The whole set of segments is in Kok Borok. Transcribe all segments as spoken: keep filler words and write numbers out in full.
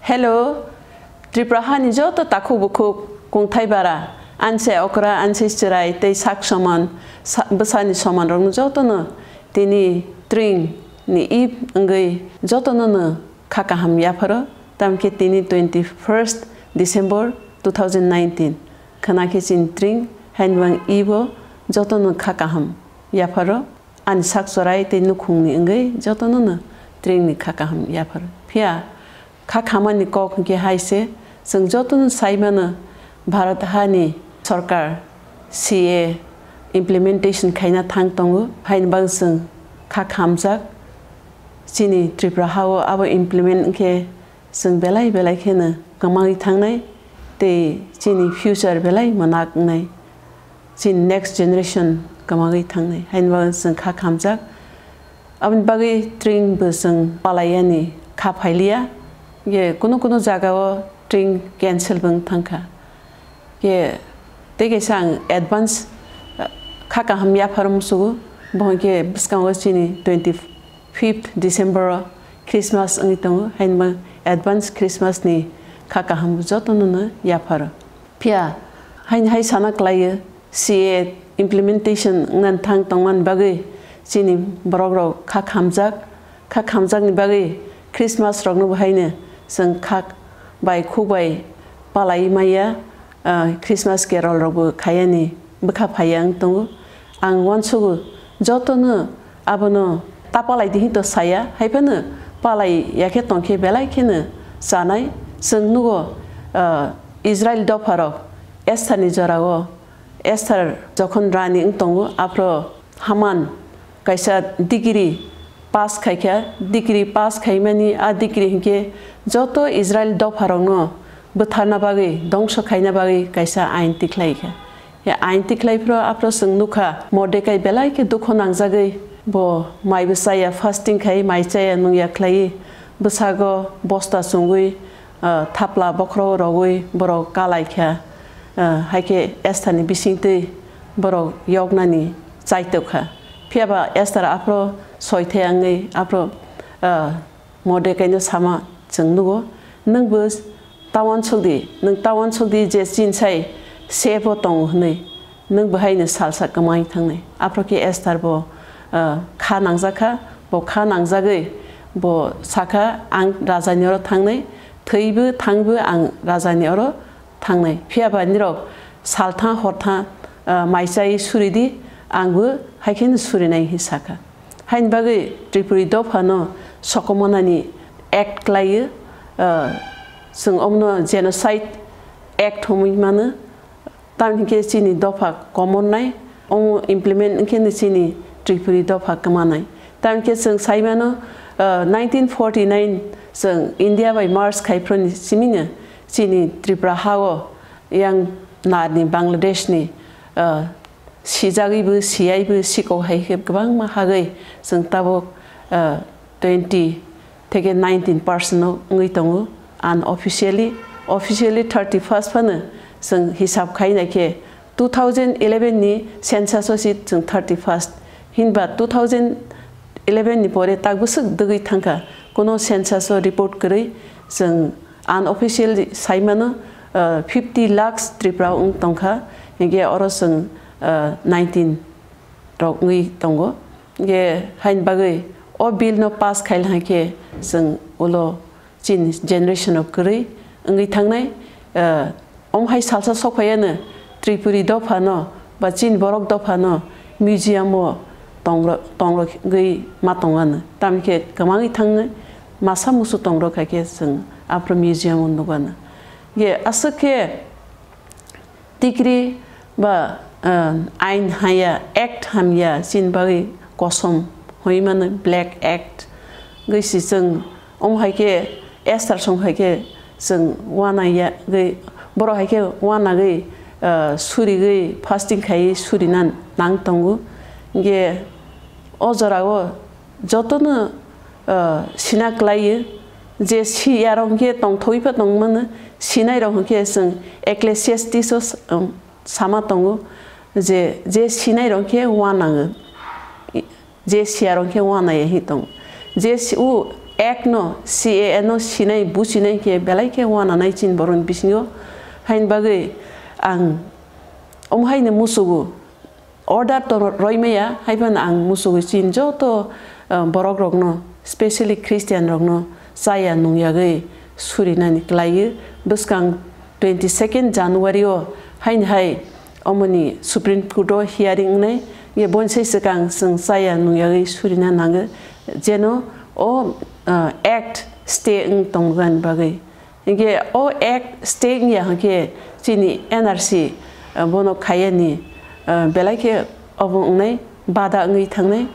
Hello, Tripura hani joto takhuk bukhuk, kungthai bara, anse okra, anse chwrai tei sak soman, sa-, bwsani soman rokno jotono tini tring ni eve wngwi jotono no kha kaham yapharo, tamkhe tini twenty first December two thousand nineteen khwna khe chini tring hainbang eve o jotono kha kaham yapharo. Ani sak chwrai tei nukhungni wngwi jotono no tringni kha kaham yaphar. Phiya kha khamani kok hwnkhe hai se, chwng jotono sai mano Bharat hani sorkar C A A implementation khaina thang tongo, haini bagwi chwng kha khamjak. Chini Tripura hao abo implement wngkhe chwng belai belai kheno kwmagwi thangnai tei chini future belai mwnak wngnai. Chini next generation kwmagwi thangnai. Haini bagwi chwng kha khamjak. Aboni bagwi tring bo chwng palaiyani kha phailiya. Ye kunu kunu jagao tring cancel bo wng thangkha. Ye tei kaisa ang advance, uh, kha kaham yaphar musugo. Bo hwnkhe bwskango chini twenty fifth December o Christmas wngwi tongo. Haini bagwi advance Christmas ni kha kaham jotono no yapharo. Phiya haini hai sana kwlaio, C A A implementation wngnani thang tongmani bagwi chini borok rok kha khamjak, kha khamjakni bagwi Christmas rokno bo haino chwng khak bai khuk bai palai maya, ah, Christmas carol rokbo khaiyani bwkha phaiya wng tongo. Ang uansugo jotono abono ta palai di hinwi to saya, hai phano palai ya khe tong khe belai kheno chanai. Chwng nugo, ah, Israel dopha rok Esther ni jora o, Esther jokhon rani wng tongo, aphro Haman kaisa degree pass khai kha, degree pass khaimani a degree hinkhe joto Israel dopha rokno bwtharna bagwi, dongso khaina bagwi kaisa ain tikhlai kha. Ya ain tikhlai phro aphro chwng nukha, Mordekai belai khe dukhu nangjagwi bo mai bo chaya, fasting khai mai chaya nungya khlaiwi bwsago bosta chungwi, ah, thapla bokhro rogwi borok kalai kha, ah, hai khe Esther ni bisingtwi borok yoknani chaitok kha. Phiya ba Esther aphro soi thai wngwi aphro, ah, Mordekai no sama chwng nugo, "Nwng bo ta uansuk di, nwng ta uansuk di je chini sai safe o tongo hwnwi." Nwng bo haino salsa kwmai thangnai. Aphro khe Esther bo, ah, kha nangjak kha, bo kha nangjagwi bo sakha, "Ang rajani oro thangnai, thwibo thangbo ang rajani oro thangnai." Phiya ba nirok salthang horthang, ah, mai chai suri di, ang bo hai kheno surinai, hinwi sakha. Haini bagwi Tripuri dophano sokomornani act khlaio, ah, chwng omono genocide act hwnwi mano. Tamni hinkhe chini dopha komornai, omo implement wngkhe no chini Tripuri dopha kwmanai. Tamni hinkhe chwng sai mano, ah, nineteen forty-nine chwng India bai merge khai phroni simino chini Tripura hao yang narni Bangladeshni, ah, sijagwibo, siyaibo, sikok hai khe kwbangma hagwi chwng tabuk, ah, twenty theke nineteen percent no wngwi tongo unofficially. Officially thirty first phano chwng hisab khai nai khe two thousand eleven ni census o si chwng thirty first. Hinba two thousand eleven ni pore tak bwswk dwgwi thangkha, kuno census o report kwrwi. Chwng unofficial sai mano, ah, fifty lakhs Tripura wng tongkha, hinkhe oro chwng, ah, nineteen rok wngwi tongo. Hinkhe haini bagwi o bill no pass khai hai khe chwng ulo chini generation rok kwrwi wngwi thangnai, ah, Omo hai salsa sok phaiya no Tripuri dopha no ba chini borok dopha no museum o tongro-, tongrogwi ma tong ano. Tamni khe kwmangwi thangwi masa musu tongrok hai khe chwng aphuru museum o nuk ano. Ye aswk khe tikri ba, ah, ain haya, act hamya, chini bagwi kosom hoi mano, Black Act. Gwi si chwng Omo hai khe Esther song hai khe chwng uanaiya gwi, borok hai khe uanagwi, ah, surigwi fasting khaiwi surina nang tongo. Hinkhe o jorao jotono, ah, sina klaiyo, je siyarok hinkhe tongthogwi pha tongmano, sinairok hinkhe chwng Ecclesiastes o, um, sama tongo je, je sinairok hinkhe uanango. Je siyarok khe uanai ya hi tong. Je si-, u Act no, C A A no sinai, businai khe belai khe wananai chini borokni bisingo. Haini bagwi ang omo haino musugo, order to roimaya, haiphano ang musugo chini joto, ah, borok rokno, specially Christian rokno chaya nungyagwi surinani kwlaiyo. Bwskang twenty second January o haini hai omoni Supreme Court o hearing wngnai, ye bonsai swkang chwng chaya nungyagwi surina nango, jeno o, ah, act stay wng tongmani bagwi. Hinkhe o act stay wngya hinkhe chini N R C, ah, bono khaiyani, ah, belai khe obo wngnai, bada wngwi thangnai,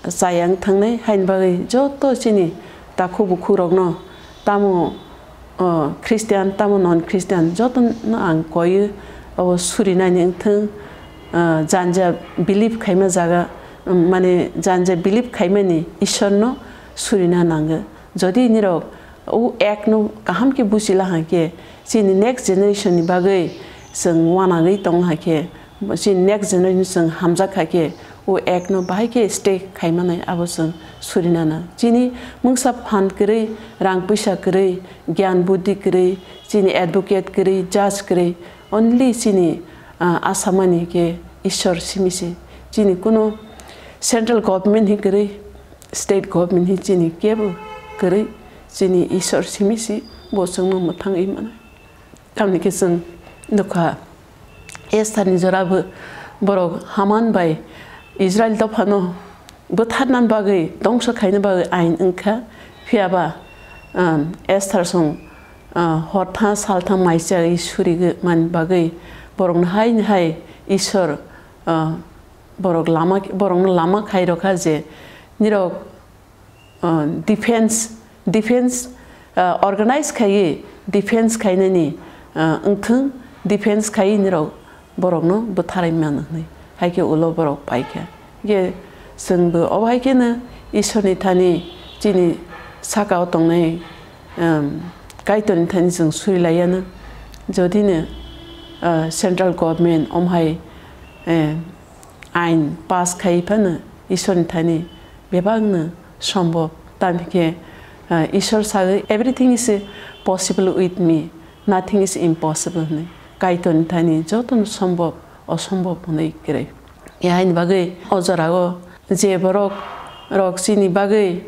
chaya wng thangnai, haini bagwi joto chini takhuk bukhuk rokno tamo, ah, Christian, tamo non Christian jotono ang koiyo obo surinani wngthwng, ah, janja believe khaima jaga, um, mane janja believe khaimani Ishwarno surina nango. Jodi nirok o act no kaham khe buchila hai khe, chini next generation ni bagwi chwng wanagwi tong hai khe, chini next generation chwng hamjak hai khe, o act no bahai khe stay khai manai abo chwng surina nang. Chini mungsa phan kwrwi, rang puisa kwrwi, gyan buddhi kwrwi, chini advocate kwrwi, judge kwrwi, only chini, ah, asamani khe Ishwar simi se. Chini kuno central government hi kwrwi, state government hi chini kebo kwrwi, chini Ishwar simi si bo chwngno mwthangwi mano. Tamni khe chwng nukha Esther ni jora bo borok Haman bai Israel dophano bwtharna bagwi, dongso khaina bagwi ain wngkha. Phiyaba, um, Esther song, uh, hor tha sal tha mai chagwi surigwi man bagwi borokno hai hai Ishwar, uh, borok lama, borokno lama khai rokha je nirok, uh, defense, defense, uh, organize khaiwi defense khainani, uh, wngthwng, defense khaiwi nirok borokno bwtharai mano hwnwi. Hai khe ulo borok paikha. Hinkhe chwngbo obo hai kheno Ishwarni thani chini sakao tongnai, um, Kaitorni thani chwng surilaiyano. Jodino, uh, central government omhai, eh, ain pass khai phano Ishwarni thani bebakno sombhob. Tamni khe, ah, Ishwar sagwi, "Everything is possible with me, nothing is impossible," hwnwi. Kaitorni thani jotono sombhob, osombhob hwnwi kwrwi. Yaini bagwi o jorao je borok rok chini bagwi,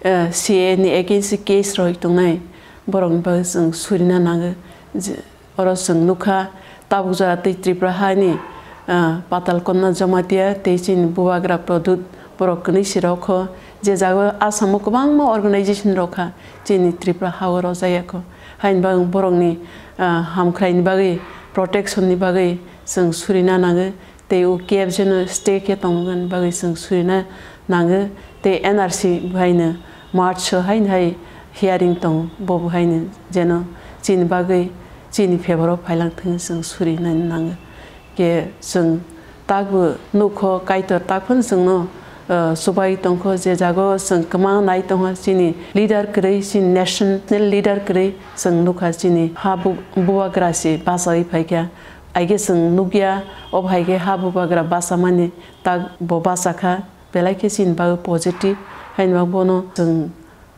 ah, C A A ni against case roi tongnai, borokni bagwi chwng surina nango. Je, Oro chwng nukha, tabuk jora tei Tripura hani, ah, Patalkona Jamatia tei chini Bubagra Pradyut borok kwnwi se rokho, je jaga Assam o kwbangma organization rokha chini Tripura ha o rojayakho. Haini bagwi borokni, ah, hamkhraini bagwi, protection ni bagwi chwng surina nango. Tei o cave jeno stay khe tongmani bagwi chwng surina nango, tei N R C baino March o haino hai hearing tongo, bo bo haino jeno chini bagwi chini favour o phailang thwngwi chwng surinani nango. Khe chwng takbo nukho, Kaitor takphano chwngno, uh, chubai tongkho, je jago chwng kwma nai tongkha, chini leader kwrwi, chini national leader kwrwi chwng nukha, chini ha bu-, bubagra se bachai phaikha. Aige chwng nukya, obo hai khe ha bubagra bachamani tak bo bachakha, belai khe chini bagwi positive, haino bono chwng,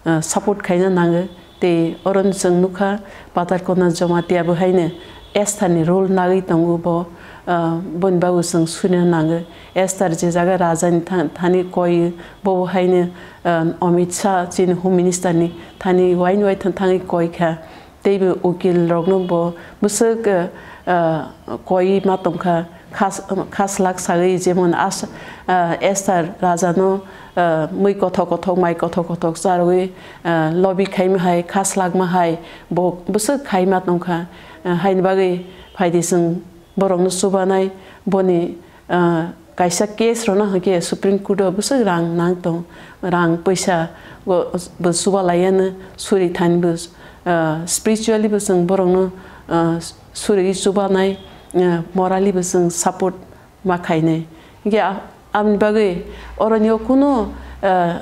ah, support khaina nango. Tei oro chwng nukha, Patalkona Jamatia bo haino Esther ni role nagwi tongo bo, ah, boni bagwi chwng surina nango. Esther je jaga raja ni tha-, thani koi, bo bo haino, ah, Amit Shah chini Home Minister ni thani wain wai thang thangwi koi kha. Teibo ukil rokno bo bwswk, eh, eh, koi ma tongkha, khas-, khaslak sagwi, jemon as-, eh, Esther rajano, eh, mui kothok kothok, mai kothok kothok charwi, eh, lobi khaima hai, khaslakma hai, bo bwswk khaima tongkha. Eh, haini bagwi phaidi chwng borokno chubanai, boni, ah, kaisa case rwna hwnkhe Supreme Court o bwswk rang nang tong, rang pwisa bo, bo chuba laiyano, suri thani bo, ah, spiritually bo chwng borokno, ah, suri chubanai, ah, morally bo chwng support ma khainai. Hwnkhe a-, aboni bagwi oroni o kunu, ah,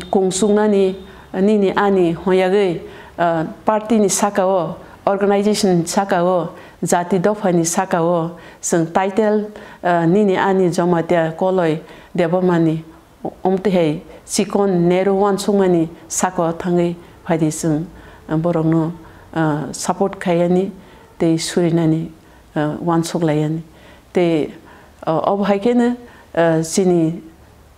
kung chuknani nini ani hwngyagwi, ah, party ni saka o, organization ni saka o, jati dophani saka o chwng title, ah, nini ani Jamatia Koloi Debbarmani Omtwi hai chikon Nehru uansukmani saka o thangwi phaidi chwng, ah, borokno, ah, support khaiyani tei surinani, ah, uansuk laiyani. Tei, ah, obo hai kheno, ah, chini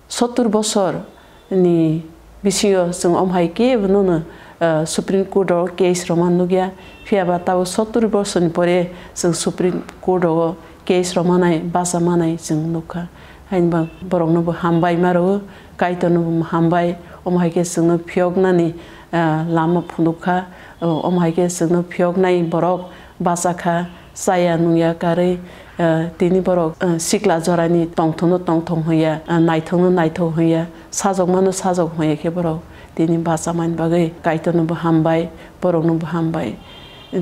sottur bosor ni bisingo chwng omo hai khe bono no, ah, Supreme Court o case rwma nukya. Phiya ba tabuk sottur bosor ni pore chwng Supreme Court o case rwmanai, bacha manai chwng nukha. Haini ba borokno bo hambai ma rwo, Kaitorno bo hambai. Omo hai khe chwngno phiyoknani, ah, lama phunukha. O-, omo hai khe chwngno phiyoknai borok bachakha, chaya nungya karwi, ah, tini borok, ah, sikla jorani tongthokno tongthok hwnya, ah, naithokno naithok hwnya, sajokmano sajok hwnya khe borok tini bachamani bagwi Kaitorno bo hambai, borokno bo hambai.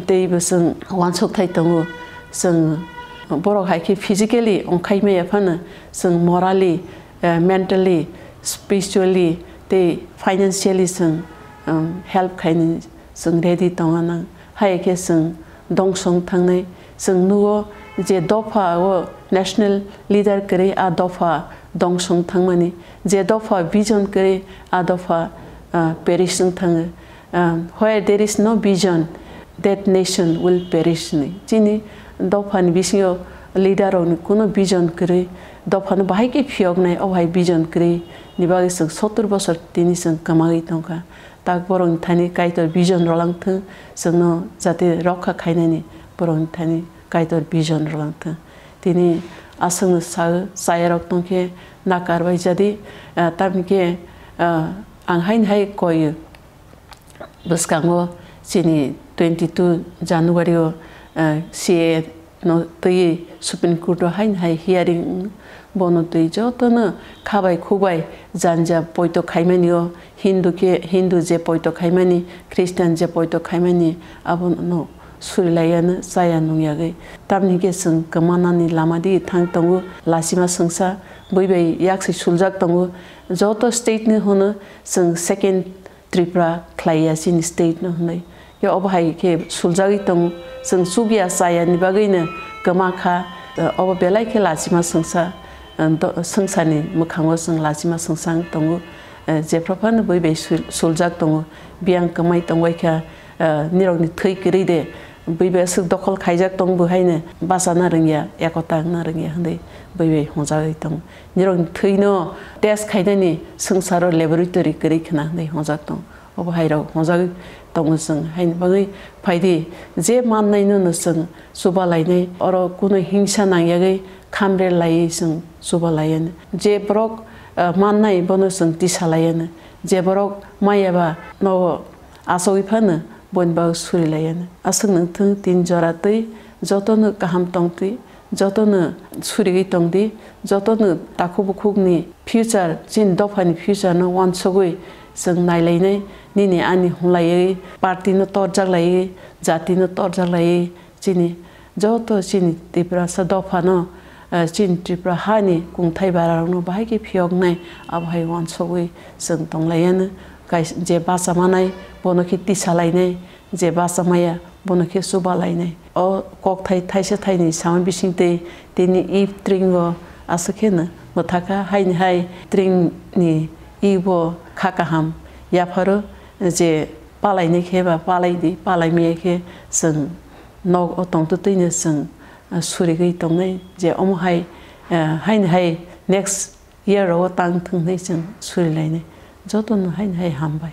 Tei bo chwng uansuk thai tongo, chwng borok hai khe physically ongkhai maya phano chwng morally, eh, mentally, spiritually tei financially chwng, um, help khaini chwng ready tongna nang. Hai khe chwng dongsong thangnai. Chwng nugo je dopha o national leader kwrwi a dopha dongsong thangmani, je dopha vision kwrwi a dopha, ah, perish wng thango. Um, where there is no vision, that nation will perish ni. Chini dophani bisingo leader rokni kuno vision kwrwi, dophano bahai khe phiyoknai, o hai vision kwrwi ni bagwi chwng sottur bosor tini chwng kwmagwi tongkha. Tak borokni thani Kaitor vision rwlang thung, chwngno jate rokha khainani borokni thani Kaitor vision rwlang thung. Tini aswkno sao, chayarok tongkhe nakar bai jadi, ah, tamni khe, ah, ang haini hai koio. Bwskango chini twenty two January o, eh, C A A no twi Supreme Court o haini hai hearing wng, bono twi jotono khabai khukbai janja poito khaimani o, Hindu khe, Hindu je poito khaimani, Christian je poito khaimani, abono surilaiyano chaya nungyagwi. Tamni khe chwng kwmanani lama di thang tongo, lachima swngsa bui bai yaksi suljak tongo. Joto state ni hwno chwng second Tripura khlaiya chini state no hwnwi. Khe obo hai khe suljagwi tongo, chwng chukya chaya ni bagwi no kwma kha, obo belai khe lachima swngsa, do-, swngsa ni mwkhango chwng lachima swngsa wng tongo, jephru phano bui bai sul-, suljak tongo, biyang kwmai tongbai kha, nirok ni thwi kwrwi de, Bui bai aswk dokhol khaijak tong bo haino bachana rwngya, ekota wngna rwngya hwnwi bui bai hwnjagwi tongo. Nirokni thwino test khainani swngcharo laboratory kwrwi khna hwnwi hwnjak tongo. Obo hairok hwnjagwi tongo chwng. Haini bagwi phaidi je mannaino no chwng chuba lainai, oro kunu hingsa nangyagwi khamre laiwi chwng chuba laiya. Je borok, ah, mannai bono chwng tisa laiya. Je borok maya ba nogo achogwi phano boni bagwi suri laiya. Aswk nwng thung tin jora twi jotono kaham tong twi, jotono surigwi tong di, jotono takhuk bukhukni future, chini dophani future no uansugwi chwng nai lainai, nini ani hwn laiwi, party no torjak laiwi, jati no torjak laiwi, Chini joto chini Tiprasa dophano, eh, chini Tripura hani kungthai bararokno bahai khe phiyoknai, abo hai uansugwi chwng tong laiya no. Kais-, je bacha manai, bono khe tisa lainai, je bacha maya, bono khe chuba lainai. O kokthai thaisa thaini sama bising twi tini i tring o aswk khe no mwthakha, haini hai tring ni i bo kha kaham yapharo, je palainai khe ba palai di, palai maya khe chwng Nok o tongtwtwino chwng, ah, surigwi tongnai je omo hai, ah, haini hai next year rogo tang thung hinwi chwng surilainai. Jotono haini hai hambai.